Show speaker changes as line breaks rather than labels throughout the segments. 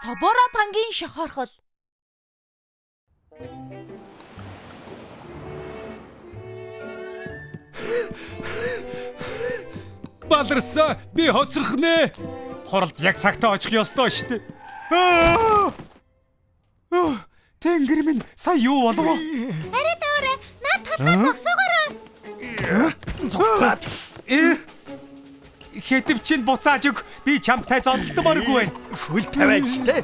Соборо пангийн шохорхол.
Баларсан би хоцрох нэ. Хуралд яг цагтаа очих ёстой шүү дээ. Аа! Тэнгэр минь сая юу болов?
Арай таваарай. Наад талаа зогсоогоорой.
Зогсоод.
Хэтэв чинь буцааж өг. Би чамтай зодтолмооргүй байна.
Хөл тавиад штэ.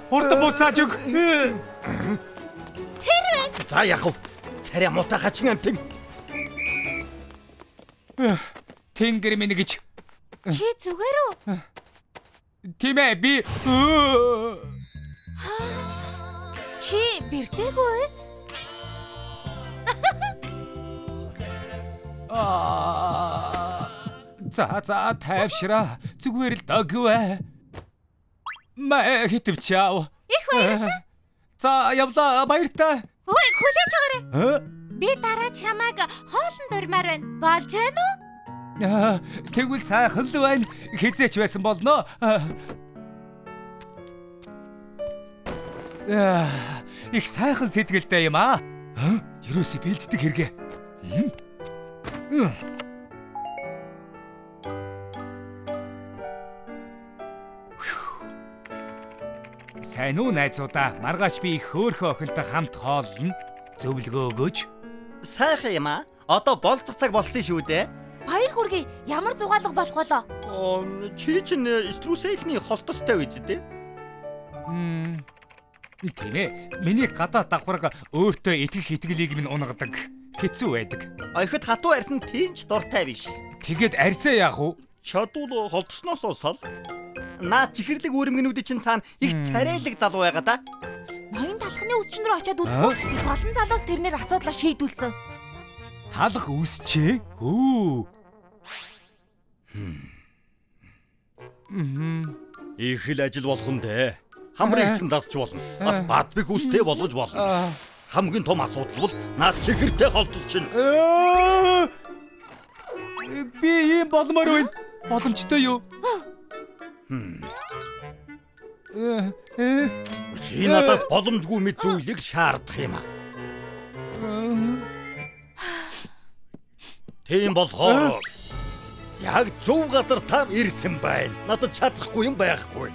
Хурдан буцааж өг.
За яах вэ? Царай муутай хачин амтэн.
Тэнгэр минь гэж.
Чи зүгээр үү?
Тийм ээ би.
Чи бэртээгүй үз?
Аа. За за тайвшраа. Зүгээр л догвэ. Мэ хэтэв чаав.
Их баярлалаа.
За явлаа баяртай.
Ой, хүлээж аваарай.
Аа?
Би дараа чамайг хоолнд урьмаар байна. Болж байна уу?
Аа, Тэгвэл сайхан л байна. Хизээч байсан болно. Аа, их сайхан сэтгэлтэй юм аа. Аа, Ерөөсөө бэлддэг хэрэгэ. Мм. Мм. Сайн уу найзуудаа. Маргааш би их хөөрхөн охинтой хамт хооллоно. Зөвлөгөө өгөөч.
Сайхан юм аа. Одоо болцох цаг болсон шүү дээ.
Баяр хүргэе. Ямар зугаалга болох болоо?
Чи чинь струсельний холтостой үз дээ.
Мм. Тийм ээ. Миний гадаа давхарга өөртөө итгэх итгэлийг минь унагадаг. Хэцүү байдаг.
Охид хатуу арьсан тийм ч дуртай биш.
Тэгээд арьсаа яах вэ?
Чадвал холдсноосоо сал. Наа чихэрлэг үүрмгнүүдийн чинь цаана их царайлаг залуу байгаа да.
Ноён талхны үсчин рүү очиад үзэхгүй их олон залуус тэрнэр асуудлаа шийдүүлсэн.
Талах үсчээ? Хөө.
Их л ажил болох нь дээ. Хамрыг чинь засч болно. Бас бадбиг үстэй болгож болно. Хамгийн том асуудал бол наад чихэртэй холдос чинь.
Аа! Би ийм болмоор байна. Боломжтой юу? Э, э,
Чи надаас боломжгүй мэд зүйлийг шаардах юм аа. Тийм болохоор яг зөв газар та ирсэн байна. Надад чадахгүй юм байхгүй.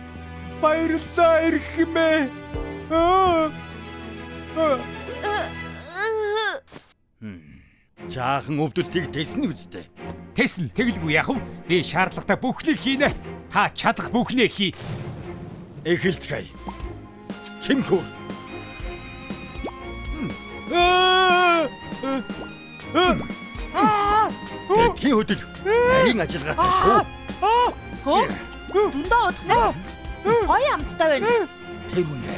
Баярлалаа эрхмээ. Аа. Аа.
Жаахан өвдөлтийг тэснэ үстэй.
Тэсэн тэгэлгүй яах вэ? Би шаардлагатай бүхнийг хийнэ. Та чадах бүхнээ хий.
Эхэлцгээе. Чимхүүр.
Аа!
Бэтгийн хөдөл. Нарийн ажиллагаатай шүү.
Хөө? Зөндөө удах нэ. Гоё амттай байна.
Тэр үнэ.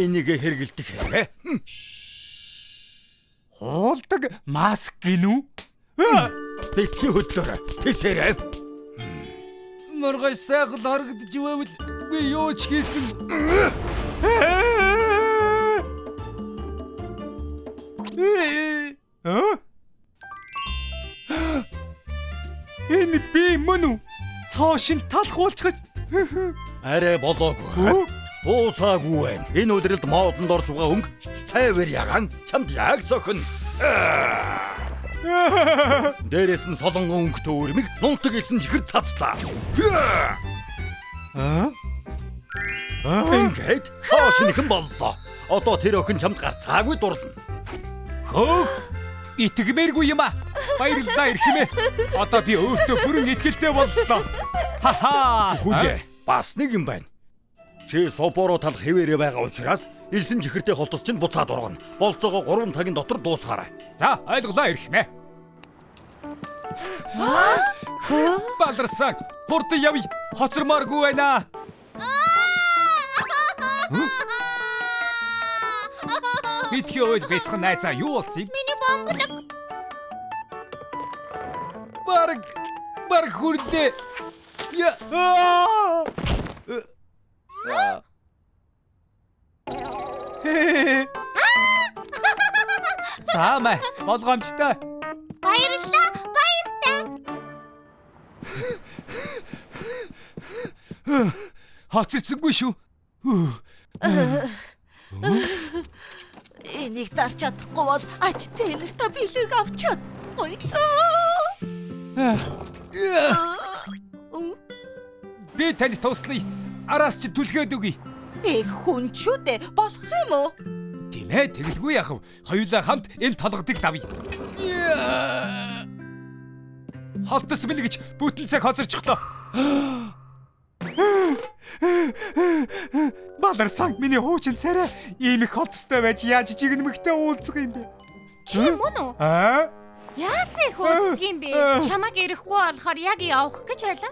Энийг хэрэгэлдэх хэрэг.
Хуулдаг маск гинүү?
Бэтгийн хөдлөөр тэсээрэй.
Маргааш сайхан харагдаж байвал би юу ч хийсэн. Аа? Энэ би мөн үү? Цоо шин талах уулзгаж.
Арай болоогүй. Дуусаагүй байна. Энэ удиралд моодонд орж байгаа өнгө цайвар ягаан чамд яг зохино. Дээрээс нь солонгон өнгөтэй өрмөг нунтаг элсэн чихэр цацлаа.
Аа?
Ингээд цоо шинэхэн боллоо. Одоо тэр охин чамд гарцаагүй дурлна.
Хөөх! Итгэмээргүй юм аа. Баярлалаа эрхэмээ. Одоо би өөртөө бүрэн итгэлтэй боллоо. Ха-ха.
Хүлээ. Бас нэг юм байна. Чи сопоро талах хэвээрээ байгаа учраас элсэн чихэртэй холтос чинь буцаад ургана. Болцоогоо 3 цагийн дотор дуусгаарай.
За, ойлголоо эрхмээ. Баларсан. Хурдан явъя. Хоцормооргүй байна. Битгий ойл бяцхан найзаа юу болсон юм?
Миний бомблог.
Бараг бараг хүрлээ. Я. Аа! За мэ болгоомжтой.
Баярлалаа. Баяртай.
Хоцорсонгүй шүү.
Энийг зарч чадахгүй бол ач зээлэртэ бэлэг авчиад. Ой.
Би танд туслая. Араас чи түлхээд өгье.
Их хүн ч үү дээ болох юм уу?
Тийм ээ, тэгэлгүй яах вэ? Хоёулаа хамт энэ толгодыг давъя. Холтос минь гэж бүтэн цаг хоцорчихлоо. Баларсан миний хуучин царай ийм их холтостой байж яаж жигнэмэгтэй уулзах юм бэ?
Чи мөн үү?
Аа?
Яасан их уулздаг юм бэ? Чамаг ирэхгүй болохоор яг явах гэж байлаа.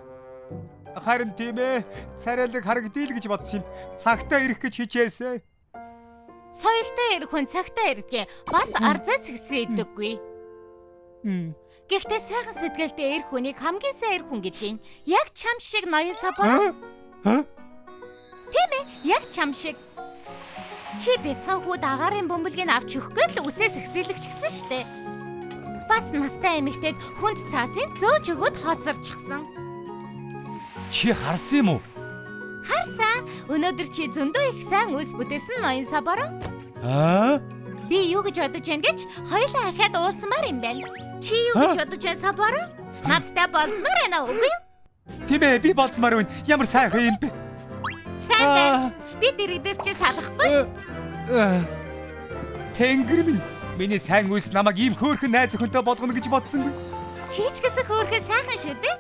Харин тийм ээ, царайлаг харагдъя л гэж бодсон юм. Цагтаа ирэх гэж хичээсэ.
Соёлтой ирэх хүн цагтаа ирдэг. Бас арзай цэгсэн идэггүй. Гэхдээ сайхан сэтгэлтэй эр хүнийг хамгийн сайн эр хүн гэдэг юм. Яг чам шиг ноён сабор. Тийм ээ, яг чам шиг. Чи бяцхан хүүд агаарын бөмбөлгийг авч өгөх гээд л үсээ сэгсэлэгчсэн штэ. Бас настай эмэгтэйд хүнд цаасын зөөж өгөөд хоцорчихсан.
Чи харсан юм уу?
Харсан. Өнөөдөр чи зөндөө их сайн үс бүтээсэн ноён сабор.
Аа?
Би юу гэж бодож байна гэж хоёулаа ахаад уулзмаар юм байна. Чи юу гэж бодож байна сабор? Надтай болзмаар байна үгүй юу?
Тийм ээ, би болзмаар байна. Ямар сайхан юм бэ?
Сайн байна. Би дэрэгдээс чи салахгүй.
Тэнгэр минь, миний сайн үйлс намайг ийм хөөрхөн найз охинтой болгоно гэж бодсонгүй.
Чи ч гэсэн хөөрхөн сайхан шүү дээ.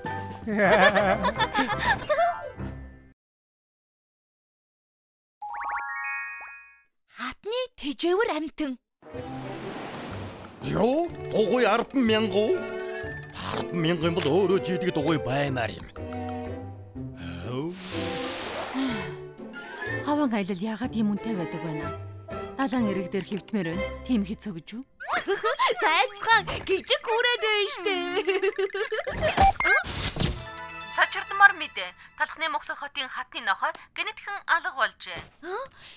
Хатны тэжээвэр амтан.
Юу? Дугуй 10,000 уу? 10,000 юм бол өөрөө жийдэг дугуй баймаар юм.
Хаван аялал яагаад ийм үнэтэй байдаг байна? Далайн эрэг дээр хэвтмээр байна. Тийм хэцүү гэж юу?
Зайцхан гिजиг хүрээд байна штэ.
Цочирдмор мэдээ. Талхны Мухлах хотын хатны нохой гэнэтхэн алга болжээ.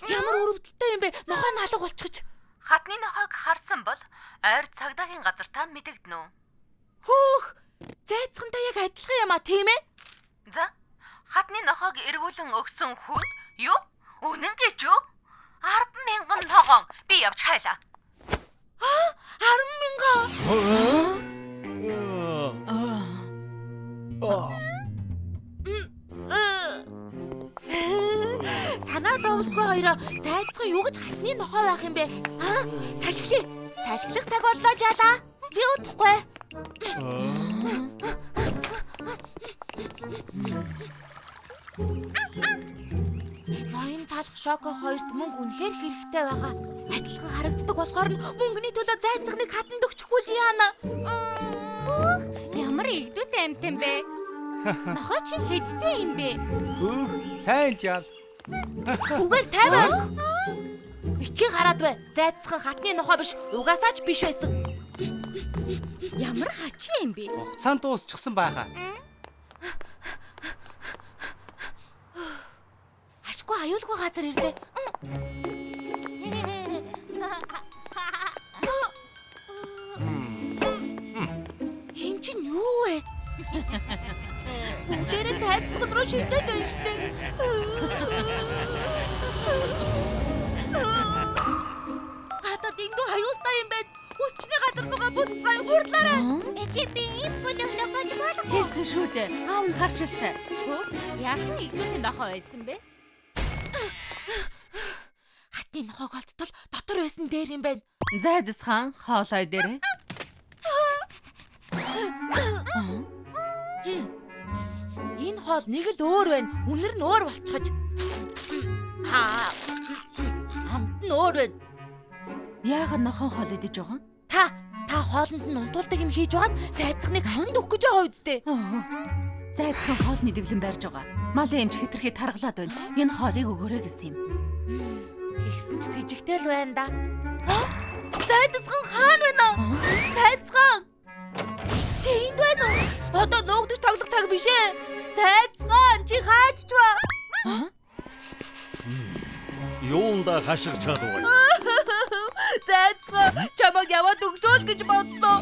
Ямар өрөвдөлттэй юм бэ? Нохой нь алга болчихож.
Хатны нохойг харсан бол ойр цагдаагийн газартаа мэдэгдэнэ үү?
Хөөх. Зайцхантай яг адилхан юм а тийм ээ?
За. Хатны нохойг эргүүлэн өгсөн хүнд юу? Үнэн гэж юу? 10,000 ногоон би явж хайлаа.
10,000. Санаа зовлтгүй хоёроо зайцхан юу гэж хатны нохой байх юм бэ? Аа, салхилъя. Салхилах цаг боллоо жаалаа. Би удахгүй. Ноён талх Шоко хоёрт мөнгө үнэхээр хэрэгтэй байгаа. Адилхан харагддаг болохоор нь мөнгөний төлөө зайцханыг хатанд өгчихгүй л яана.
Ямар игдүүтэй амтан бэ? Нохой чинь хэдтэй юм бэ?
Хөөх, сайн жаал.
Зүгээр 50. Битгий гараад бай. Зайцхан хатны нохой биш, угаасаа ч биш байсан.
Ямар хачин юм бэ?
Хугацаанд дуусчихсан байхаа.
Ашгүй аюулгүй газар ирлээ. Энэ чинь юу вэ? Бүгдээрээ зайцхан руу шилдээд байна штэ. Гадаад эндүү аюултай юм байна. Үсчний газар руугаа буцгаая хурдлаарай.
Эчи би ийм гөлөглөө болж болохгүй.
Хэлсэн шүү дээ. Аав нь харчилтай.
Хөөх, яасан игдүүтэй нохой байсан бэ?
Хатны нохойг олдтол дотор байсан дээр юм байна.
Зайдасхан хоолой дээрээ.
Энэ хоол нэг л өөр байна. Үнэр нь өөр болчихож. Аа. Амт нь өөр байна.
Яагаад нохон хоол идэж байгаа юм?
Та хоолнд нь унтуулдаг юм хийж байгаад зайцхныг ханд өгөх гэж байгаа үсттэй.
Зайцхан хоолны дэглэм барьж байгаа. Малын эмч хэтэрхий таргалаад байна. Энэ хоолыг өгөөрэй гэсэн юм.
Тэгсэн ч сэжигтэй л байна да. Зайцхан хаана байна? Зайцхан. Чи энд байна уу? Одоо нуугдаж тоглох цаг биш ээ. Зайцхан чи хааж ч ба.
Юунда хашгичаад байгаа юм?
Зайцхан чамайг яваад өглөөл гэж бодлоо.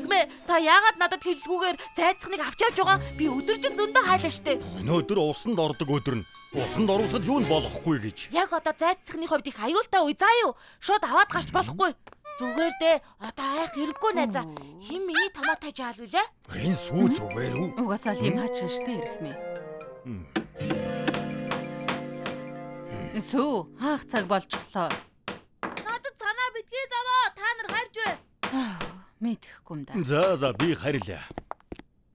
Эрхмээ, та яагаад надад хэлэлгүйгээр зайцхныг авч явж байгаа? Би өдөржин зөндөө хайлаа штэ.
Өнөөдөр усанд ордог өдөр нь. Усанд оруулахад юу нь болохгүй гэж.
Яг одоо зайцхны хувьд их аюултай үе заа юу? Шууд аваад гарч болохгүй. Зүгээр дээ. Одоо айх хэрэггүй найзаа. Хэн миний томоотой жаал вүлээ?
Энэ сүү зүгээр үү?
Угаасаа л юм хачин штэ эрхмээ. Сүү, хаах цаг болчихлоо.
Надад санаа битгий заваа. Та нар харж бай.
Мэдэхгүй юм да.
За за би харилаа.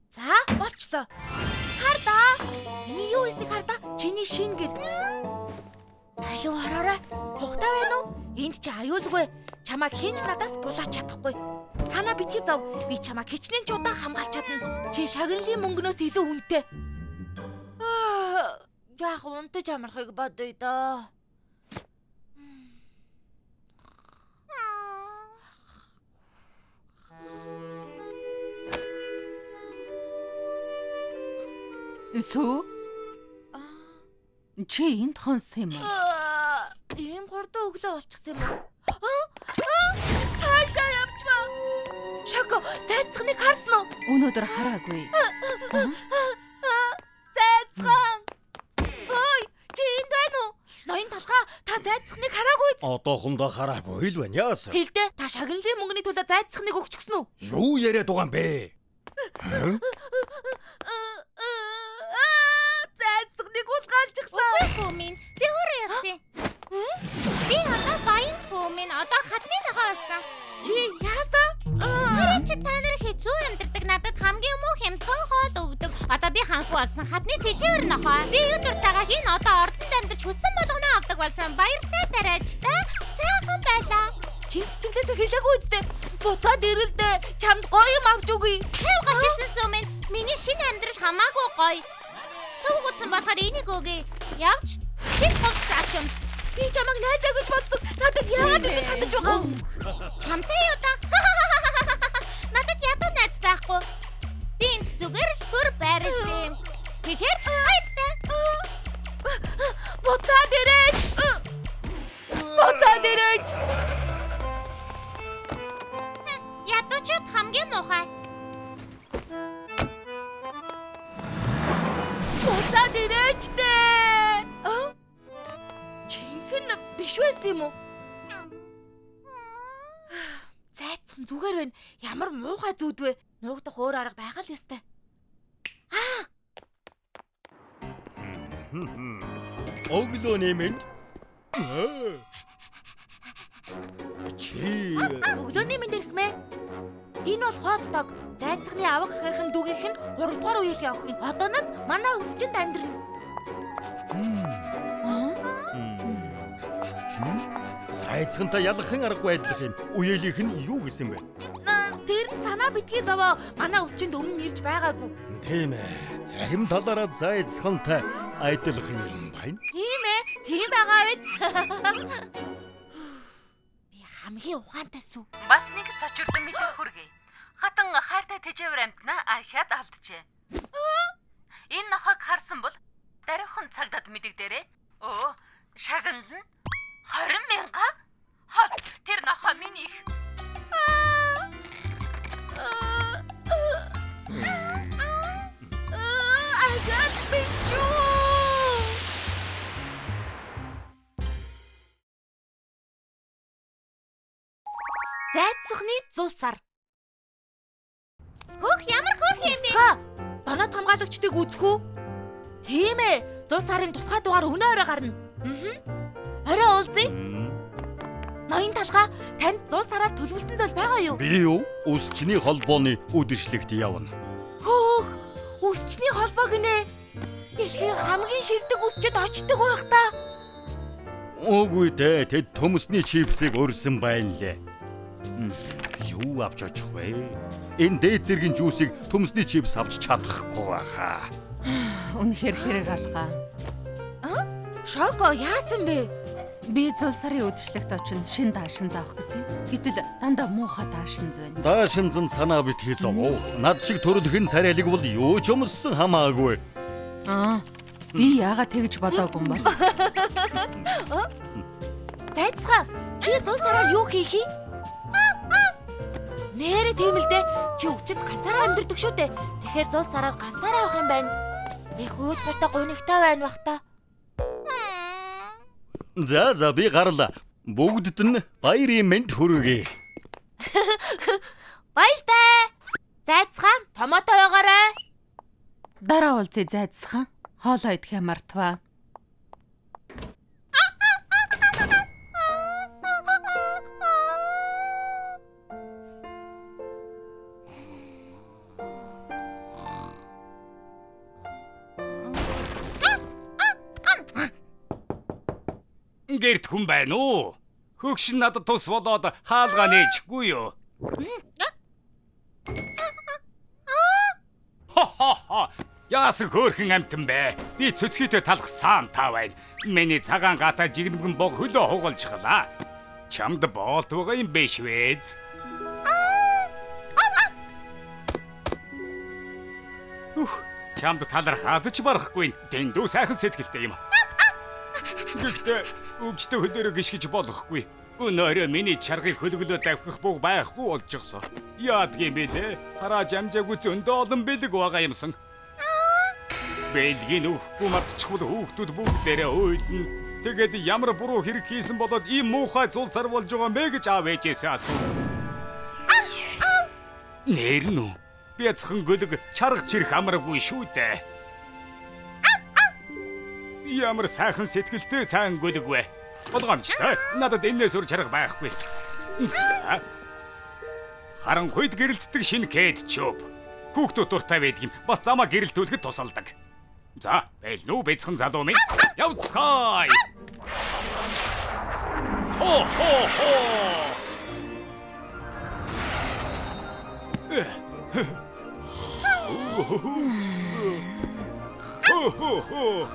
За, болчлоо. Хар даа. Миний юу хийснийг хар даа. Чиний шин гэр. Алив ороорой. Тухтай байна уу? Энд чи аюулгүй. Чамайг хэн ч надаас булаач чадахгүй. Санаа битгий зов. Би чамайг хичнээн ч удаа хамгаалж чадна. Чи шагналын мөнгнөөс илүү үнэтэй. Яах унтаж амархыг бодъё доо.
Сүү? Чи энд хонсон юм уу?
Ийм хурдан өглөө болчихсон юм уу? Хаашаа явчихваа? Шоко, зайцхныг харсан уу?
Өнөөдөр хараагүй.
Зайцхан! Ой, чи энд байна уу? Ноён талхаа, та зайцхныг хараагүй биз?
Одоохондоо хараагүй л байна. Яасан?
Хэлдэ, та шагналын мөнгөний төлөө зайцхныг өгчихсөн үү?
Юу яриад байгаа юм бэ?
Зайцхныг улгаалчихлаа.
Үгүй хүү минь, би өөрөө явсан. Би одоо баян хүү минь, одоо хатны нохой болсон.
Чи яасан?
Харин чи та нар хэцүү амьдардаг, надад хамгийн муу хямдхан хоол өгдөг. Одоо би ханхүү болсон, хатны тэжээвэр нохой. Би юу дуртайгаа хийн одоо ордонд амьдарч хүссэн болгоно авдаг болсон. Баяртай тариач та. Сайхан байлаа.
Чи сэтгэлээсээ хэлээгүй үстэй. Буцаад ирэлдэ. Чамд гоё юм авч өгье.
Хэв гашилсан сүү минь. Миний шинэ амьдрал хамаагүй гоё. Төвөг утсан болохоор энийг өгье. Явж шинэ хувцас авч өмс.
Би чамайг найзаа гэж бодсон. Надад яагаад ингэж хандаж байгаа юм?
Чамтай юу та? Надад ядуу найз байхгүй. Би энд зүгээр л гөр байрлсан юм. Тэгэхээр баяртай.
Буцаад ирээч. Буцаад ирээч.
Ядуучууд хамгийн муухай.
Буцаад ирээч дээ. Жинхэнэ биш байсан юм уу? Зайцхан зүгээр байна. Ямар муухай зүуд вэ? Нуугдах өөр арга байгаа л ёстой.
Өглөөний мэнд. Чи
Өглөөний мэнд эрхмээ. Энэ бол хот дог. Зайцхны авах ахын дүүгийнх нь 3 дугаар үеийн охин. Одооноос манай өсчөнд амьдрна.
Зайцхантай ялахын аргагүй адилх юм. Үеэлийнх нь юу гэсэн бэ?
Тэр нь санаа битгий зовоо. Манай өсчөнд өмнө ирж байгаагүй.
Тийм ээ. Зарим талаараа зайцхантай адилх юм байна.
Тийм ээ. Тийм байгаа биз? Би хамгийн ухаантай сүү.
Бас нэг цочирдон мэдээ хүргэе. Хатан хайртай тэжээвэр амтнаа архиад алджээ. Энэ нохойг харсан бол даруйхан цагдаад мэдэгдээрэй. Өө, шагнал нь 20 мянга? Хол, тэр нохой миний их.
Агат биш шүү. Зайцхны 100 сар.
Хөөх ямар хөөх юм бэ?
Доноод хамгаалагчдыг үзэх үү? Тийм ээ. 100 сарын тусгай дугаар өнөө орой гарна. Орой уулзъя. Ноён талхаа, танд 100 сараар төлөвлөсөн зүйл байгаа юу?
Би юу? Үсчний холбооны үдшилтэд явна.
Хөөх, үсчний холбоо гинэ. Дэлхийн хамгийн шилдэг үсчэд очдог байх та.
Үгүй дээ, тэд төмөсний чипсийг өрсөн байна лээ. Юу авч очих вэ? Энэ дээд зэргийн жүүсийг төмөсний чипс авч чадахгүй байхаа.
Үнэхээр хэрэг алгаа.
Шоко яасан бэ?
Би 100 сарын үдшилтэд очин шин даашин заавах гэсэн. Гэтэл дандаа муухай даашин байна.
Даашин зэн санаа битгий зовоо. Над шиг төрөлхөн царайлаг бол юу ч өмссөн хамаагүй.
Аа, би яагаад тэгж бодоогүй юм бол?
Зайцгаа, чи 100 сараар юу хийх юм? Нээрээ тийм л дээ. Чи үгчэнд ганцаараа амьдардаг шүү дээ. Тэгэхээр зул сараар ганцаараа явах юм байна. Их үүдвартай гунигтай байна бах та.
За би гарлаа. Бүгдд нь баярын мэнд хүргэе.
Баяртай. Зайцхан, томото байгаарай.
Дараа уулзъя зайцхан. Хоолоо идэхээ мартваа.
Гэрт хүн байна уу? Хөгш нь надад тус болоод хаалгаа нээчихгүй юу? Хо-хо-хо. Яасан хөөрхөн амтан бэ? Би цөцгийтэй талах Санта байна. Миний цагаан гатаа жигнэгэн бог хөлөө хугалжглаа. Чамд боолт байгаа юм биш вэ? Чамд талархаад ч барахгүй. Дэндүү сайхан сэтгэлтэй юм. Гэхдээ өвчтөй хөлөөрөө гიშгэж болохгүй. Өнөөрөө миний чаргыг хөлөглөө давхих буг байхгүй болжглоо. Яадгийн бэ лээ? Харааж амжаагүй зөндөө олон бэлэг байгаа юмсан. Бэлгийг өгөхгүй мартчихвал хүүхдүүд бүгдээрээ уйлна. Тэгээд ямар буруу хэрэг хийсэн болоод ийм муухай зулсар болж байгаа юм бэ гэж аав ээжээсээ асуув. Нэр нь үү? Бяцхан гөлөг чарга чирэх амаргүй шүү дээ. Ямар сайхан сэтгэлтэй сайн гөлөг вэ? Болгоомжтой. Надад энэс өөр чарга байхгүй. За. Харанхуйд гэрэлтдэг шинэ кетчуп. Хүүхдүүд дуртай байдаг юм. Бас замаа гэрэлтүүлэхэд тусалдаг. За, бэлнүү бяцхан залуу минь. Явцгаая. Хо хо хо. Хо хо хо.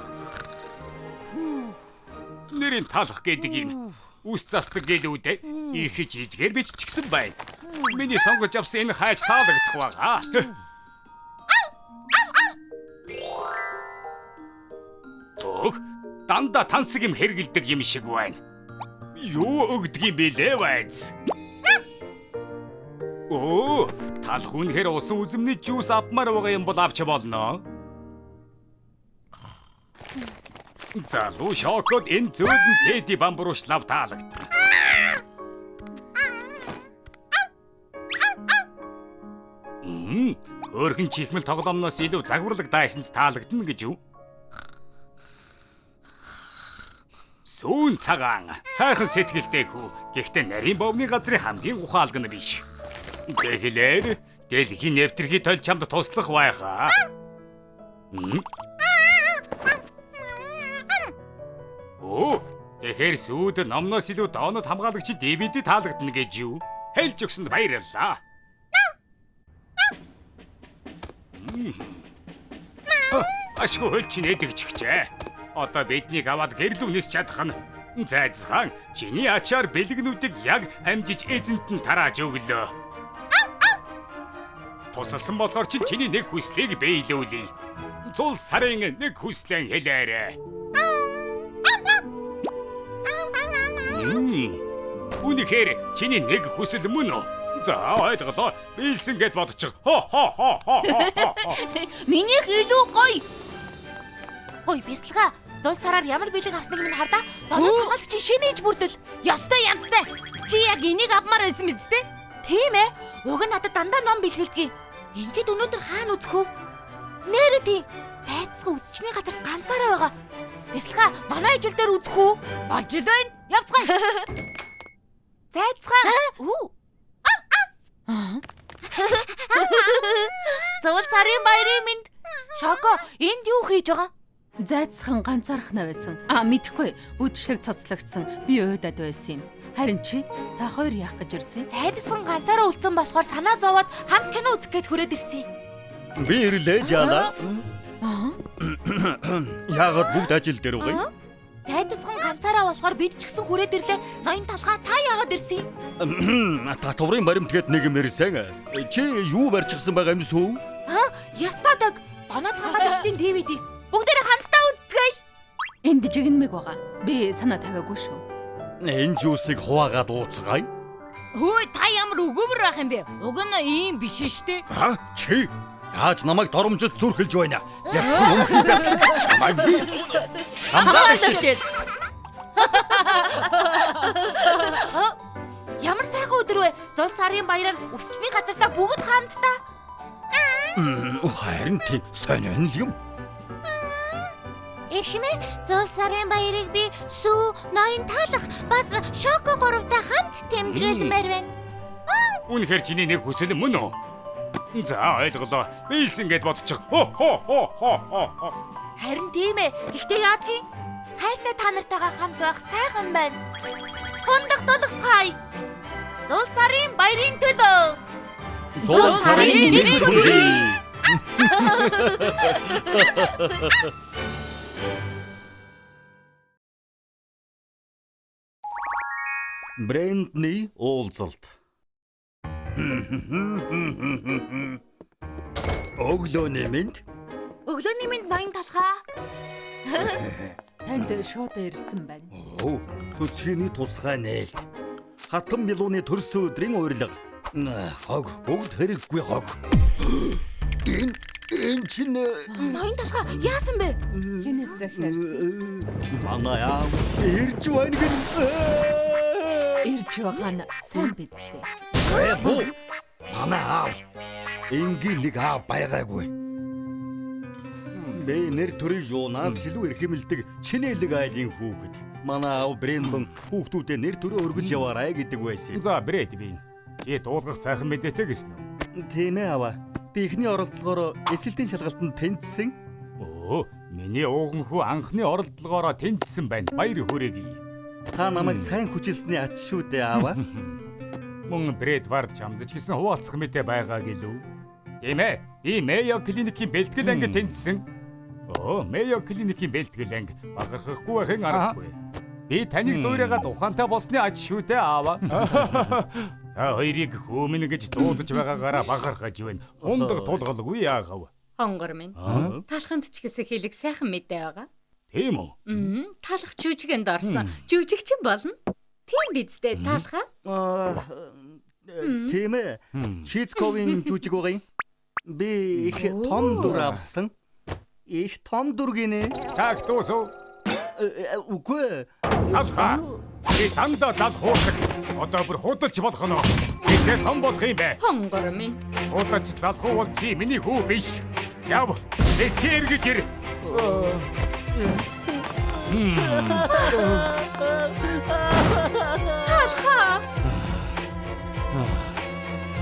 Нэрийн талах гэдэг юм. Үс заслаг гэлүүдээ их жижигээр биччихсэн байна. Миний сонгож авсан энэ хайж таалагдах байгаа. Ох, дандаа тансаг юм хэргэлдэг юм шиг байна. Юу өгдөг юм бэлээ вайз? Оо, талах үнэхээр усан үзмний жуус авмаар байгаа юм бол авч болно. Залуу шокод энэ зөөлөн тедди бамбуушлав таалагдана. Өөрхөн чихмэл тоглоомноос илүү загварлаг даашинз таалагдана гэж юу? Сүүн цагаан, сайхан сэтгэлтэй хүү. Гэхдээ нарийн бовны газрын хамгийн ухаалаг нь биш. Тэгэхээр дэлхийн нэвтрхий толь чамд туслах байхаа. Оо, тэгэхээр сүйд номноос илүү донод хамгаалагчийн DVD таалагдана гэж юу? Хэлж өгсөнд баярлалаа. Ашгүй хөл чинь эдэгчихжээ. Одоо биднийг аваад гэрлүү нисч чадах нь. Зайцхан, чиний ачаар бэлгнүүдийг яг амжиж эзэнт нь тарааж өглөө. Тусалсан болохоор чинь чиний нэг хүслийг биелүүлье. Цул сарын нэг хүслэн хэлээрэй. Үнэхээр чиний нэг хүсэл мөн үү? За ойлголоо. Биелсэн гэд бодчих. Хо хо хо хо хо.
Минийх илүү гоё.
Хой бяцлага. Зул сараар ямар бэлэг авсныг минь хардаа. Донод хамгаалагчийн шинэ ээж бүрдэл.
Ёстой янзтай. Чи яг энийг авмаар байсан биз дээ?
Тийм ээ. Уг нь надад дандаа ном бэлгэлдэг. Ингээд өнөөдөр хаана үзэх вэ? Нээрээ тийм. Зайцхан үсчний газарт ганцаараа байгаа. Бяцлага манай ижил дээр үзэх үү?
Болж л байна. Явцгаая.
Зайцхан. Үу. Зул сарын баярын минь. Шоко, энд юу хийж байгаа?
Зайцхан ганцаархнаа байсан. А мэдэхгүй. Үдшилэг цоцлогдсон. Би уйдаад байсан юм. Харин чи та хоёр яах гэж ирсэн?
Зайдсан ганцаараа үлдсэн болохоор санаа зовоод хамт кино үзэх гээд хүрээд ирсэн.
Би ирлээ жаалаа. Яагаад бүгд ажил дээр байгаа юм?
Зайдасхан ганцаараа болохоор бид ч гэсэн хүрээд ирлээ. Ноён талгаа та яагаад ирсэн
юм? Татварын баримт гээд нэг юм ирсэн. Чи юу барьчихсан байгаа юм сүү?
Аа, ястадаг. Доноод хамгаалагчдын DVD. Бүгдээрээ хамтдаа үзцгээе.
Энд жигнэмэг байгаа. Би санаа тавиагүй шүү.
Энэ жуусыг хуваагаад ууцгаая.
Хөөе, та ямар өгөөмөр байх юм бэ? Уг нь ийм биш шүү дээ.
А чи яаж намайг доромжид зүрхэлж байна? Яасан өмнөхөөс чамайг би
Хамгаалж.
Ямар сайхан өдөр вэ? Зул сарын баяраар үсчний газартаа бүгд хамтдаа.
Харин тийм сонин юм.
Эрхмээ, зул сарын баярыг би сүү, ноён таалах, бас шоко гуравтай хамт тэмдэглэмээр байна.
Үнэхээр чиний нэг хүсэл мөн үү? За ойлголоо. Биелсэн гэд бодчих. Хо хо хо хо хо.
Харин тийм ээ. Гэхдээ яадгийг хайртай та нартайгаа хамт байх сайхан байна. Хундах тулгацгаая. Зул сарын баярын төлөө.
Зул сарын мэнд хүргэе. Брэндний уулзалт. Өглөөний мэнд.
Өглөөний мэнд ноён талхаа.
Танд шууд ирсэн байна.
Оо, цөцгийний тусгай нээлт. Хатан билууны төрсөн өдрийн урилга. Хог, бүгд хэрэггүй хог. Энэ чинь
ноён талхаа яасан бэ?
Хинээс захиарсан?
Манай аав ирж байна гэн.
Ирж байгаа нь сайн биз дээ.
Бүү. Манай аав энгийн нэг аав байгаагүй. Би нэр төрийг юунаас ч илүү эрхэмлдэг чинэлэг айлын хүүхэд. Манай аав Брэндон хүүхдүүдэд нэр төрөө өргөж яваарай гэдэг байсан.
За Брэдвин. Чи дуулгах сайхан мэдээтэй гэсэн үү?
Тийм ээ аваа. Би эхний оролдлогоор эсэлтийн шалгалтанд тэнцсэн.
Өө, миний ууган хүү анхны оролдлогоороо тэнцсэн байна. Баяр хүргэе.
Та намайг сайн хүчилсэний ач шүү дээ аава.
Мөн Брэдвард чамд ч гэсэн хуваалцах мэдээ байгаа гэлүү. Тийм ээ. Би Мэйо клиникийн бэлтгэл ангид тэнцсэн. Өө, Мэйо клиникийн бэлтгэл анги бахархахгүй байхын аргагүй. Би таныг дуурайгаад ухаантай болсны ач шүү дээ аава. Та хоёрыг хөөмөн гэж дуудаж байгаагаараа бахархаж байна. Хундаг тулгалгүй яагав.
Хонгор минь. Талханд ч гэсэн хэлэг сайхан мэдээ байгаа.
Тийм үү?
Талах жүжигэнд орсон. Жүжигчин болно. Тийм биз дээ талхаа?
Тийм ээ. Чизковын жүжиг байгаа юм. Би их том дүр авсан. Их том дүр гинэ.
Так дуусав.
Үгүй.
Талхаа. Би дандаа залхуурдаг. Одоо бүр худалч болох нь. Хизээ том болох юм бэ.
Хонгор минь.
Худалч залхуу бол чи миний хүү биш. Яв. Битгий эргэж ир.
Талхаа.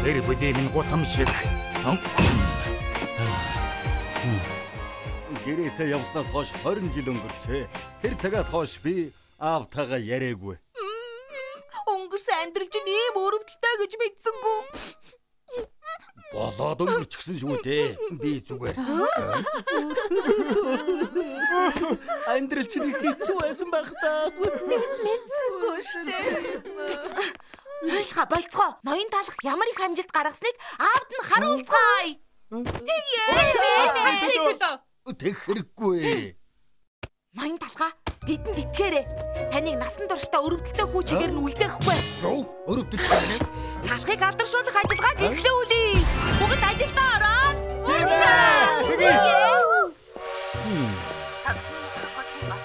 Тэр бүлийн минь гутам шиг.
Гэрээсээ явснаас хойш 20 жил өнгөрчээ. Тэр цагаас хойш би аавтайгаа яриаггүй.
Өнгөрсөн амьдрал чинь ийм өрөвдөлтэй гэж мэдсэнгүй.
Болоод өнгөрчихсөн шүү дээ. Би зүгээр. Амьдрал чинь их хэцүү байсан байх та.
Мэдсэнгүй шүү дээ.
Ойлгоо болцгоо. Ноён талах ямар их амжилт гаргасныг аавд нь харуулцгаая. Тэгье.
Тэг хэрэггүй.
Ноён талхаа бидэнд итгээрэй. Таныг насан туршдаа өрөвдөлтэй хүү чигээр нь үлдээхгүй.
Юу? Өрөвдөлтэй нэ?
Талхыг алдаршуулах ажиллагааг эхлүүлье. Бүгд ажилдаа ороод.
Талхны мөхлөх хотын бас.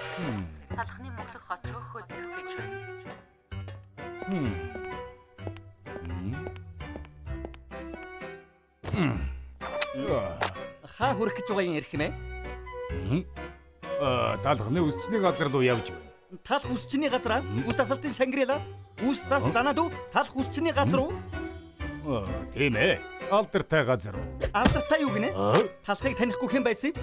Талхны мөхлөх хот руу хөдлөх гэж байна.
Хаа хүрэх гэж байгаа юм ярих нэ?
Талхны үсчний газар руу явж байна.
Талх үсчний газараа? Үс асалтын Шангрила? Үс зас занаад уу? Талх үсчний газар уу?
Тийм ээ. Алдартай газар уу?
Алдартай юу гинэ? Талхыг танихгүй хэн байсан юм?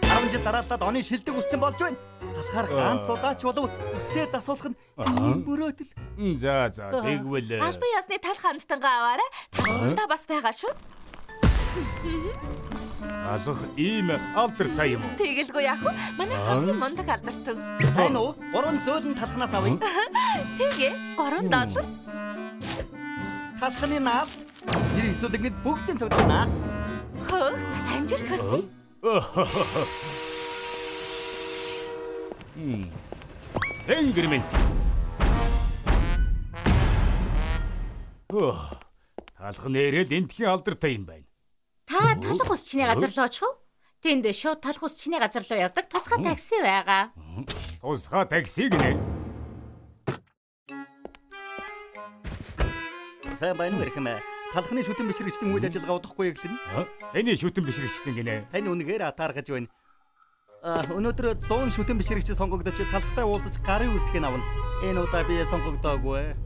10 жил дараалаад оны шилдэг үсчин болж байна. Талхаар ганц удаач болов үсээ засуулах нь ийм мөрөөдөл.
За за тэгвэл
албан ёсны талх хамттангаа аваарай. Талхандаа бас байгаа шүү.
Алах ийм алдартай юм уу?
Тэгэлгүй яах вэ? Манай хамгийн мундаг алдартан.
Сайн уу? 3 зөөлөн талхнаас авъя.
Тэгээ 3 доллар.
Талхны наалт нэр эсвэл ингэд бүгдийн цогдолно.
Хөө, амжилт хүсье.
Тэнгэр минь. Талх нэрэл энтхийн алдартай юм байна.
Та талх усчны газар руу очих уу? Тэнд шууд талх усчны газар руу явдаг тусгай такси байгаа.
Тусгай такси гинэ.
Сайн байна уу эрхэм? Талхны шүтэн бишрэгчдэн үйл ажиллагаа удахгүй эхэлнэ.
Эний шүтэн бишрэгчдэн гинэ.
Тань үнэхээр атаархаж байна. Өнөөдөр 100 шүтэн бишрэгч сонгогдож талхтай уулзаж гарын үсгийг авна. Энэ удаа би сонгогдоогүй.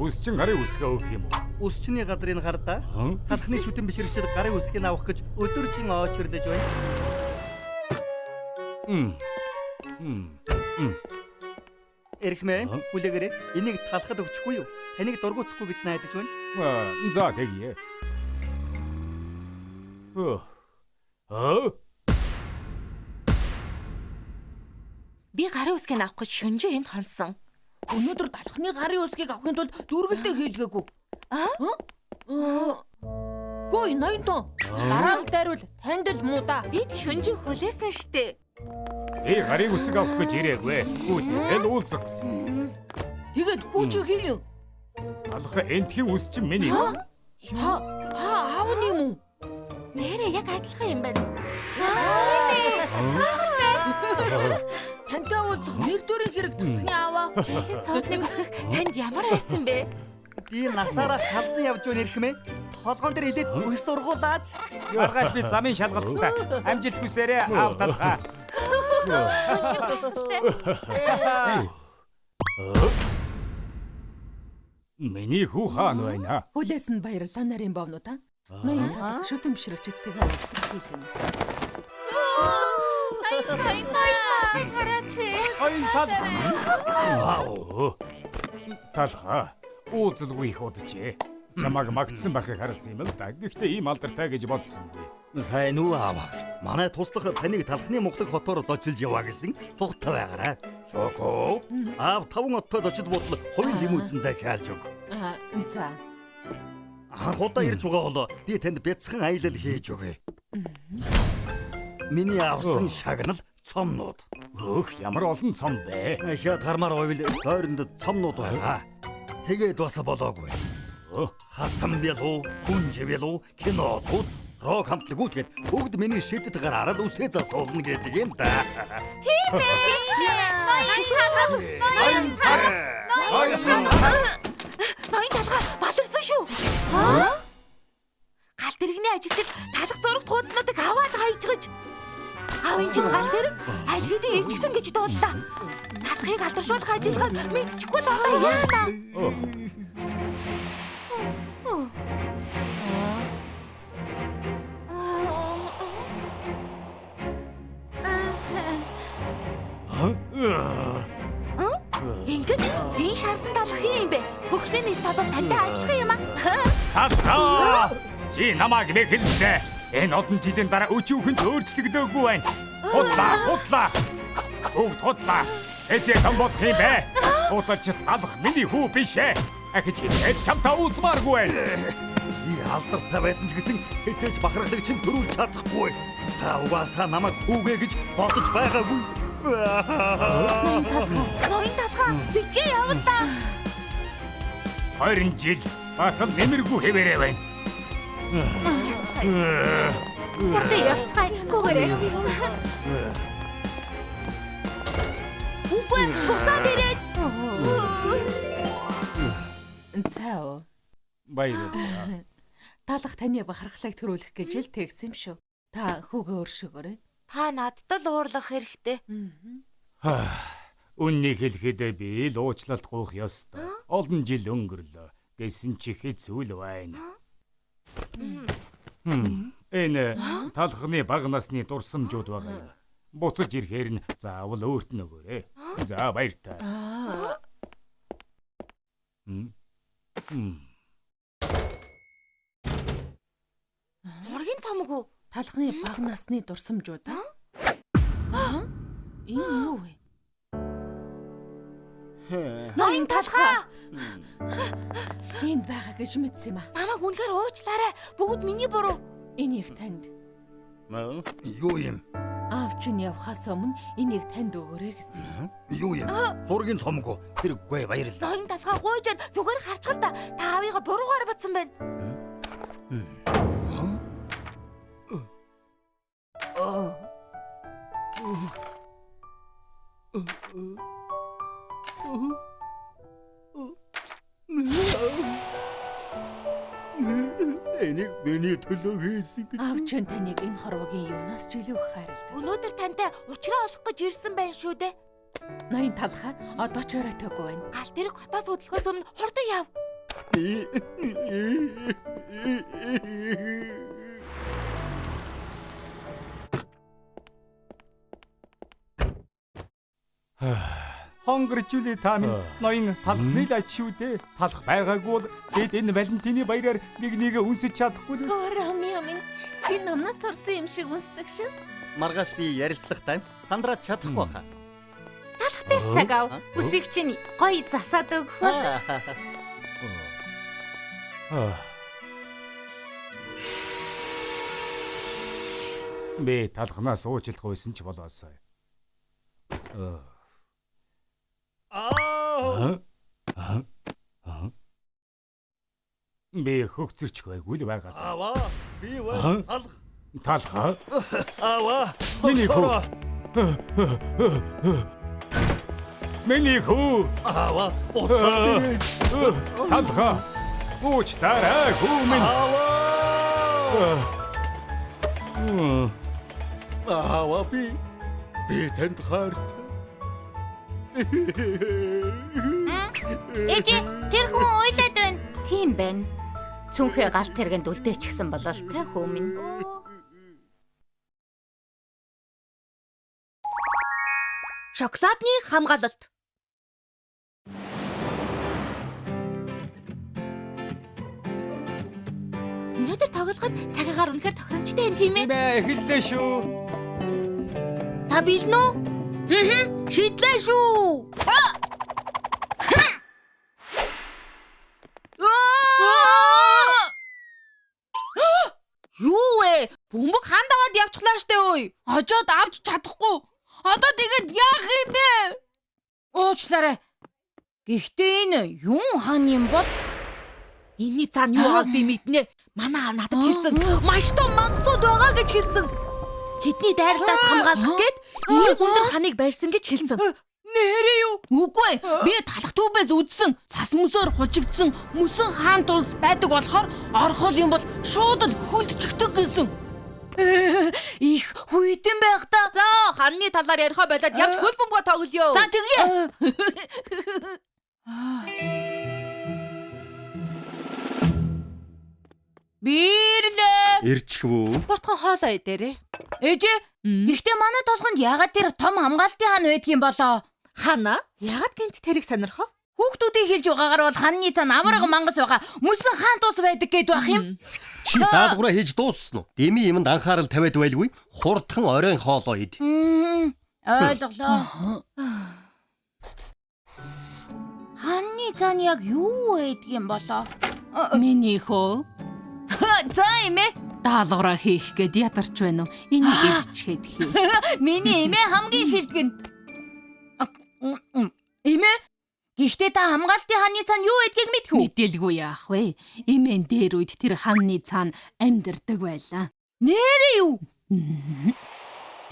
Үсчин гарын үсгээ өгөх юм уу?
Үсчний газрыг хардаа. Талхны шүтэн бишрэгчид гарын үсгийг авах гэж өдөржин очирлож байна. Эрхмэн, хүлээгээрэй. Энийг талхад өгчихгүй юу? Таныг дургуутсахгүй гэж найдаж байна.
За тэгье.
Би гарын үсгийг авах гэж шүнжээ энд хонсон.
Өнөөдөр талхны гарын үсгийг авахын тулд дүүргэлдээ хийлгээгүй. Хөөе, ноён тоо. Дараал дайруул танд л муу да.
Бид шүнжээ хүлээсэн штэ.
Би гарын үсэг авах гэж ирээгүй. Хүүтэйгээ л уулзах гэсэн.
Тэгээд хүү чи хин юм?
Талх энтхийн үс чинь миний.
Та аав нь юм уу?
Нэрээ яг адилхан юм байна.
Тантай уулзах нэр төрийн хэрэг талхны ааваа.
Чихэн суудныг өсгөх танд ямар байсан бэ?
Би насаараа халзан явж байна эрхмээ. Толгоон дээр илээд өс ургуулаач.
Маргааш би замын шалгалттай. Амжилт хүсээрэй аав талхаа. Миний хүү хаана байна?
Хүлээс нь баярлалаа нарийн бовнуудаа. Ноён талх шүтэн бишрэгчдтэйгээ уулзах хийсэн.
Хараач.
Ноён талх. Вау. Талхаа уулзалгүй их уджээ. Чамайг магтсан байхыг харсан юм л да. Гэхдээ ийм алдартай гэж бодсонгүй.
Сайн уу аава. Манай туслах таныг талхны мухлаг хотоор зочилж яваа гэсэн тухтай байгаарай. Шоко. Аав 5 оттой зочид буудал хувийн лимузин захиалж өг.
За.
Анх удаа ирж байгаа бол би танд бяцхан аялал хийж өгье. Миний авсан шагнал цомнууд.
Өөх ямар олон цом бэ?
Ахиад гармаар байвал зойронд цомнууд байгаа. Тэгээд бас болоогүй. Хатан бялуу, хүнж бялуу, кинодууд, рок хамтлагууд гээд бүгд миний шидэд гараараа л үсээ засуулна гэдэг юм да.
Тийм ээ. Ноён талх. Ноён талх.
Ноён талхаа баларсан шүү. Гал тэрэгний ажилчид талх зурагт хуудаснуудыг аваад хайжгаж. Аав энэ чинь гал тэрэг аль хэдийн ээлжигсэн гэж дууллаа. Талхыг алдаршуулах ажиллагааг мэдчихгүй л одоо яана. Ингээд энэ шарсан талх хин юм бэ? Хөгжлийн стазууд тантай адилхан юм аа.
Талхаа! Чи намайг мэхэлдэ. Энэ олон жилийн дараа өчүүхэн өөрчлөгдөөгүй байна. Худлаа, худлаа. Бүгд худлаа. Эзээ том болох юм бэ? Худалч талх миний хүү биш ээ. Ахиж хизээж чамтай уулзмааргүй байна.
Би алдартай байсан ч гэсэн хизээж бахархлыг чинь төрүүлж чадахгүй. Та угаасаа намайг хүүгээ гэж бодож байгаагүй.
Ноён талхаа битгий явал та.
20 жил бас л нэмэргүй хэвээрээ байна.
Хурдан явцгаая. Гүгээрээ.
Үгүй буцаад ирээч.
Цаа.
Баярлалаа.
Талх таны бахархлыг төрүүлэх гэж л тэгсэн юм шүү. Та хүүгээ өршөөгөөрэй.
Та надад л уурлах хэрэгтэй.
Үннийг хэлэхэд би л уучлалт гуйх ёстой. Олон жил өнгөрлөө. Гэсэн чи хэцүү л байна. Энэ талхны бага насны дурсамжууд байгаа юм. Буцаж ирэхээр нь заавал өөрт нь өгөөрэй. За баяртай.
Зургийн цомог уу?
Талхны бага насны дурсамжууд аа? Энэ юу вэ?
Ноён талхаа.
Энд байгаа гэж мэдсэн юм аа.
Намайг үнэхээр уучлаарай. Бүгд миний буруу.
Энийг танд.
Юу юм?
Аав чинь явхаас өмнө энийг танд өгөөрэй гэсэн юм.
Юу юм? Зургийн цомгоо. Хэрэггүй баярлалаа.
Ноён талхаа гуйж байна. Зүгээр харчгал та. Та аавыгаа буруугаар бодсон байна.
Энийг миний төлөө хийсэн гэж.
Аав чинь таныг энэ хорвогийн юунаас ч илүү их хайрладаг.
Өнөөдөр тантай учраа олох гэж ирсэн байна шүү дээ.
Ноён талхаа одоо ч оройтойгүй байна.
Гал тэрэг хотоос хөдлөхөөс өмнө хурдан яв.
Хонгорчүлээ та минь ноён талхны л ач шүү дээ. Талх байгаагүй бол бид энэ Валентины баяраар нэг нэгэ үнсэж чадахгүй л
Өө Ромео минь чи номноос сурсан юм шиг үнсдэг шүү.
Маргааш би ярилцлагатай сандраад чадахгүй баха.
Талх дээр цаг ав. Үсийг чинь гоё засаад өгөх бол.
Би талхнаас уучлах байсан ч болоосай.
Аа.
Би хөгцөрч байггүй л байгаа.
Аваа. Би вэ талх.
Талхаа?
Аваа.
Миний хүү. Миний хүү.
Аваа. Буцаад ирээч.
Талхаа. Уучлаарай хүү минь.
Аваа. Аваа би танд хайртай.
Ээжээ, тэр хүн уйлаад байна. Тийм байна. Цүнхээ галт тэргэнд үлдээчихсэн болол тэ хүү минь.
Шоколадны хамгаалалт. Өнөөдөр тоглоход цаг агаар үнэхээр тохиромжтой юм тийм ээ?
Тийм ээ, эхэллээ шүү.
За бэлнэ үү? Аа. Шидлээ шүү. Юу вэ? Бөмбөг ханд аваад явчихлаа штэ ой.
Хожоод авч чадахгүй. Одоо тэгээд яах юм бэ? Уучлаарай. Гэхдээ энэ юун хан юм бол?
Энийний цаана юу байгааг би мэднэ. Манай аав надад хэлсэн. Маш том мангасууд байгаа гэж хэлсэн. Тэдний дайралтаас хамгаалах гээд ийм өндөр ханыг барьсан гэж хэлсэн.
Нэрээ юу? Үгүй ээ. Би талах түүбээс үзсэн. Цас мөсөөр хужигдсан мөсөн хаан тулс байдаг болохоор орхол юм бол шууд л хөлдчихдөг гэсэн. Их хүйтэн байх та.
За ханны талаар яриха болоод явж хөл бөмбөгөө тоглоё.
За тэгье. Бирлээ.
Ирчих вүү?
Буртхан хоолоо идээрээ.
Ээжээ. Гэхдээ манай толгонд яагаад тэр том хамгаалтын хан байдгийн болоо?
Хана? Яагаад гинт тэрийг сонирхов?
Хүүхдүүдийн хэлж байгаагаар бол ханны цаана аварга мангас байгаа. Мөсөн хаан тус байдаг гэд байх юм.
Чи даалгавраа хийж дууссан уу? Деми юмд анхаарал тавиад байлгүй. Хурдхан оройн хоолоо ид.
Ойлголоо. Ханны цаана яг юу байдгийн болоо?
Миний хөө
За эмээ.
даалгавраа хийх гээд ядарч байна уу? Энийг идчихэд хий.
Миний эмээ хамгийн шилдэг нь. Эмээ. Гэхдээ та хамгаалтын ханны цаана юу байдгийг мэдэх үү?
Мэдээлгүй яах вэ? Эмээн дээр үед тэр ханны цаана амьдардаг байлаа.
Нэрээ юу?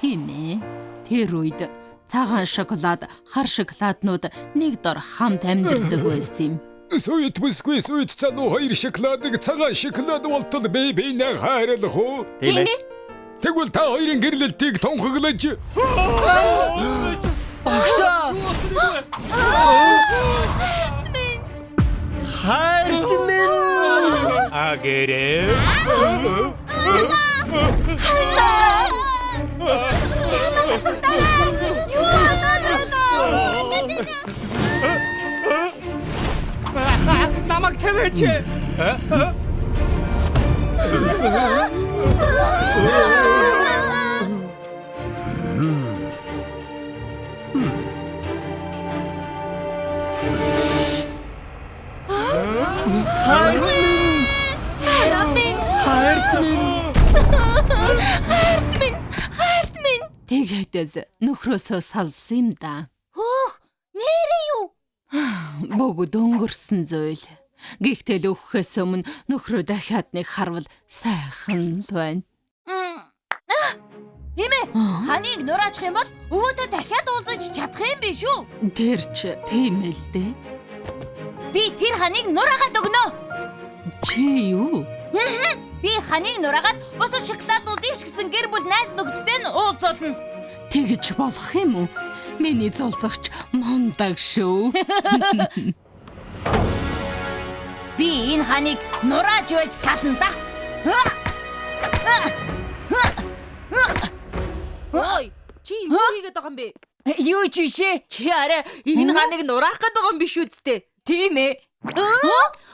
Тийм ээ. Тэр үед цагаан шоколад, хар шоколаднууд нэг дор хамт амьдардаг байсан юм.
Sweet бүсгүй sweet залуу хоёр шоколадыг цагаан шоколад болтол бие биенээ хайрлах уу?
Тийм ээ.
Тэгвэл та хоёрын гэрлэлтийг тунхаглаж
Багшаа. Хайрт минь.
Агэрэ. Намайг тавиач.
Хайрт минь. Хайрт минь. Хайрт минь.
Гэтэл нөхрөөсөө салсан юм да.
Хөөх, нэрээ юу?
Бүгд өнгөрсөн зүйл. Гэхдээ л өгөхөөс өмнө нөхрөө дахиад нэг харвал сайхан л байна.
Эмээ, ханыг нураачих юм бол өвөөдөө дахиад уулзаж чадах юм биш үү?
Тэр ч тийм л дээ.
Би тэр ханыг нураагаад өгнө.
Чи юу?
Би ханыг нураагаад бусад шоколаднуудыг ч гэсэн гэр бүл найз нөхдөдөө нь уулзуулна.
Тэгж болох юм уу? Миний зулцагч мундаг шүү.
Би энэ ханыг нурааж байж сална да.
Ой, чи юу хийгээд байгаа юм бэ?
Юу ч биш ээ.
Чи арай энэ ханыг нураах гээд байгаа юм биш үсттэй.
Тийм ээ.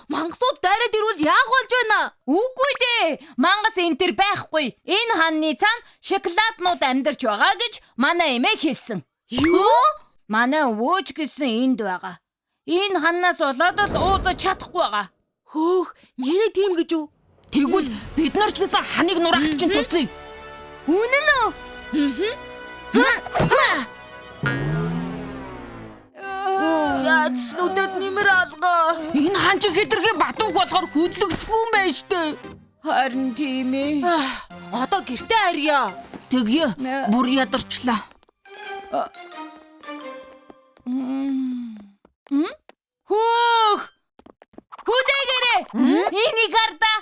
Мангасууд дайраад ирвэл яах болж байна?
Үгүй дээ. Мангас энэ төр байхгүй. Энэ ханны цаана шоколаднууд амьдарч байгаа гэж манай эмээ хэлсэн.
Юу?
Манай өвөөч гэсэн энд байгаа. Энэ ханнаас болоод л уулзаж чадахгүй байгаа.
Хөөх, нэрээ тийм гэж үү?
Тэгвэл бид нар ч гэсэн ханыг нураах чинь туслая. Үнэн үү?
Яаж ч нүдэд нэмэр алгаа.
Энэ хан чи хэтэрхий батууг болохоор хөдлөгчгүй юм байна штэ. Харин тийм ээ.
Одоо гэртээ харьяа.
Тэгье бүр ядарчлаа. Хөөх! Хүлээгээрэй. Энийг хардаа.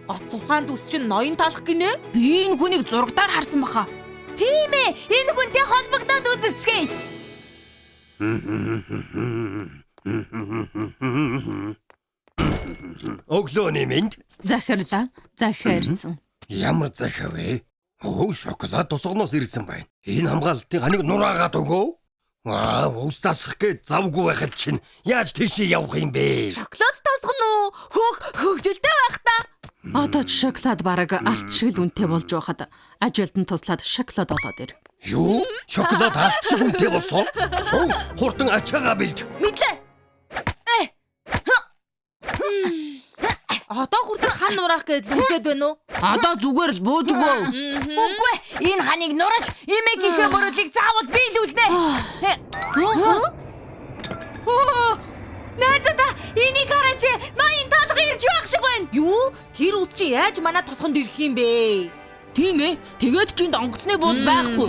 Гоц ухаанд үс чинь ноён талах гинэ?
Би энэ хүнийг зурагтаар харсан баха. Тийм ээ. Энэ хүнтэй холбогдоод үзэцгээе.
Өглөөний мэнд.
Захирлаа. Захиарсан.
Ямар захиа вэ? Өө, шоколад тосгоноос ирсэн байна. Энэ хамгаалтын ханыг нураагаад өгөө. Аа, ус засах гэж завгүй байхад чинь яаж тийшээ явах юм бэ?
Шоколад тосгоно уу? Хөөх, хөгжилтэй байх та.
Одоо ч шоколад бараг алт шиг л үнэтэй болж байхад ажилд нь туслаад шоколад олоод ир.
Юу? Шоколад алт шиг үнэтэй болсон? Суу, хурдан ачаагаа бэлд.
Мэдлээ. Одоо хүртэл хан нураах гэж лүсэд байна уу?
Одоо зүгээр л бууж өгөө. Үгүй, энэ ханыг нурааж эмээгийнхээ мөрөдлийг заавал биелүүлнэ. Найзуудаа, энийг хараач. Ноён талах ирж байх шиг байна.
Юу? Тэр ус чи яаж манай тосгонд ирэх юм бэ?
Тийм ээ. Тэгээд ч энд онгоцны буудал байхгүй.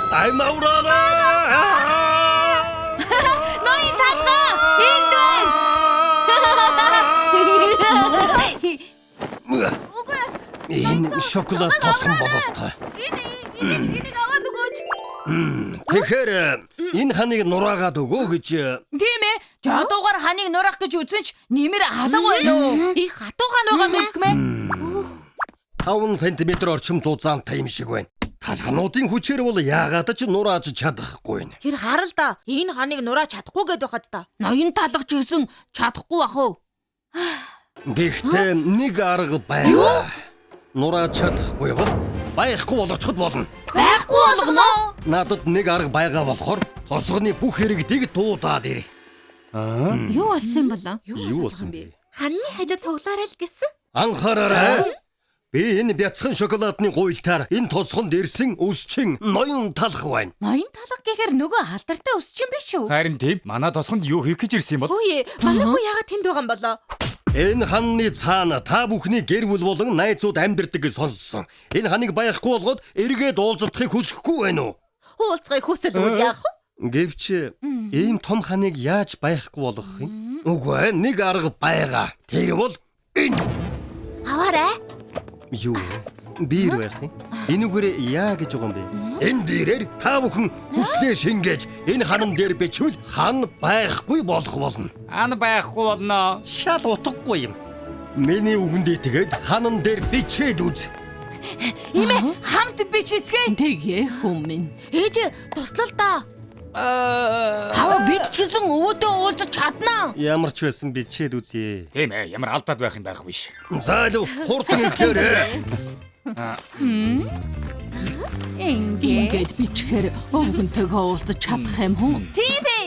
Ай мавраа.
Ноён талхаа энд байна.
Энэ шоколад тосгон бололтой.
Энийг аваад өгөөч.
Тэгэхээр энэ ханыг нураагаад өгөө гэж.
Тийм ээ. Жодуугаар ханыг нураах гэж үзсэн ч нэмэр алга байна уу?
Их хатуу хан байгаа юм хэмээ.
5 см орчим зузаантай юм шиг байна. Талхнуудын хүчээр бол яагаад ч нурааж чадахгүй байна.
Тэр харал да. Энэ ханыг нурааж чадахгүй гэд байхад та.
Ноён талах ч гэсэн чадахгүй бах уу?
Гэхдээ нэг арга байна. Нурааж чадахгүй бол байхгүй болгочиход болно.
Байхгүй болгоно.
Надад нэг арга байгаа болохоор тосгоны бүх иргэдийг дуудаад ир.
Юу болсон юм болоо?
Юу болсон бэ?
Ханны хажууд цуглаарай л гэсэн.
Анхаараарай. Би энэ бяцхан шоколадны гуйлтаар энэ тосгонд ирсэн өсчин ноён талах байна.
Ноён талах гэхээр нөгөө алдартай өсчин биш үү?
Харин тийм манай тосгонд юу хийх гэж ирсэн юм бол?
Хөөе, манай хүү яагаад тэнд байгаа юм болоо?
Энэ ханны цаана та бүхний гэр бүл болон найзууд амьдардаг гэж сонссон. Энэ ханыг баяхгүй болгоод эргээд уулзалтахыг хүсэхгүй байна уу?
Уулзахыг хүсэл үл яах вэ?
Гэвч ийм том ханыг яаж баяхгүй болгох юм? Үгүй, нэг арга байгаа. Тэр бол энэ.
Аваарай.
Юу вэ? Биер байх юм. Энүүгээр яа гэж байгаа юм бэ? Энэ биерээр та бүхэн хүслээ шингээж энэ ханан дээр бичвэл хан байхгүй болох болно.
Хан байхгүй болно.
Шал утгагүй юм. Миний үгэндээ тэгээд ханан дээр бичээд үз.
Имээ хамт бичицгээе.
Тэгье хүмүүн.
Ээж туслал та.
Хава бид ч гэсэн өвөөдөө уулзах чаднаа.
Ямар ч байсан бичээд үзье.
Тийм ээ, ямар алдаад байх юм байх биш.
За л хурдан эхлээрэй.
Ингээд бичгээр өвгөнтэйгөө уулзах чадах юм уу?
Тийм ээ.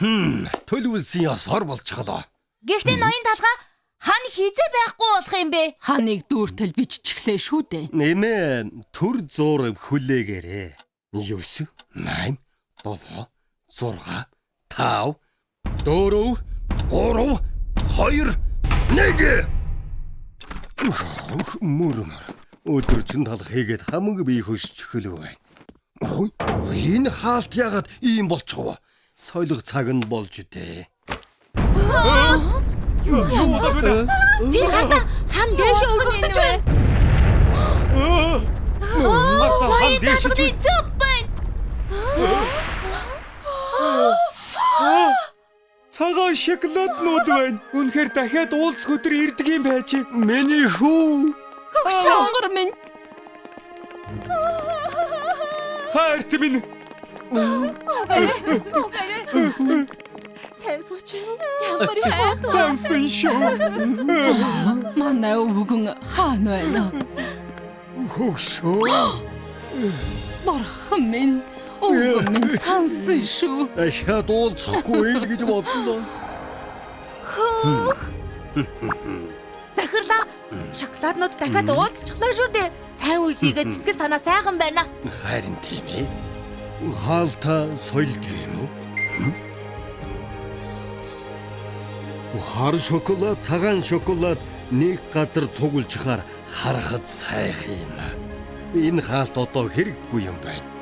Төлөвлөсөн ёсоор болчихлоо.
Гэхдээ ноён талгаа хан хизээ байхгүй болох юм бэ?
Ханыг дүүртэл биччихлээ шүү дээ.
Нэмээ төр зуур хүлээгээрэй. 9 8 7 6 5 4 3 2 1. Мөрмөр. Өдөржин талах хийгээд хамаг бие хөшчихөл байна. Ой, энэ хаалт яагаад ийм болчихов? Соёлох цаг нь болж дээ.
Юу болоод байна?
Тэр хардаа хан дээшээ өргөгдөж байна.
Хардаа хан
Ноён
дээшээ
талганы зөв байна.
Цагаан шоколаднууд байна. Үнэхээр дахиад уулзах өдөр ирдэг юм байж.
Миний хүү.
Шонгор минь.
Хайрт минь.
Сайн сууч. Ямар их
Сансан шүү.
Манай өвгөн хаана байна?
Хөгшөө.
Бурхан минь. Өвгөн минь сансан шүү.
Дахиад уулзахгүй л гэж бодлоо.
Захирлаа. Шоколаднууд дахиад уулзчихлаа шүү дээ. Сайн үйл хийгээд сэтгэл санаа сайхан байна.
Харин тийм ээ. Хаалта соёлд юм уу? Хар шоколад, цагаан шоколад нэг газар цуглжихаар харахад сайхан юм. Энэ хаалт одоо хэрэггүй юм байна.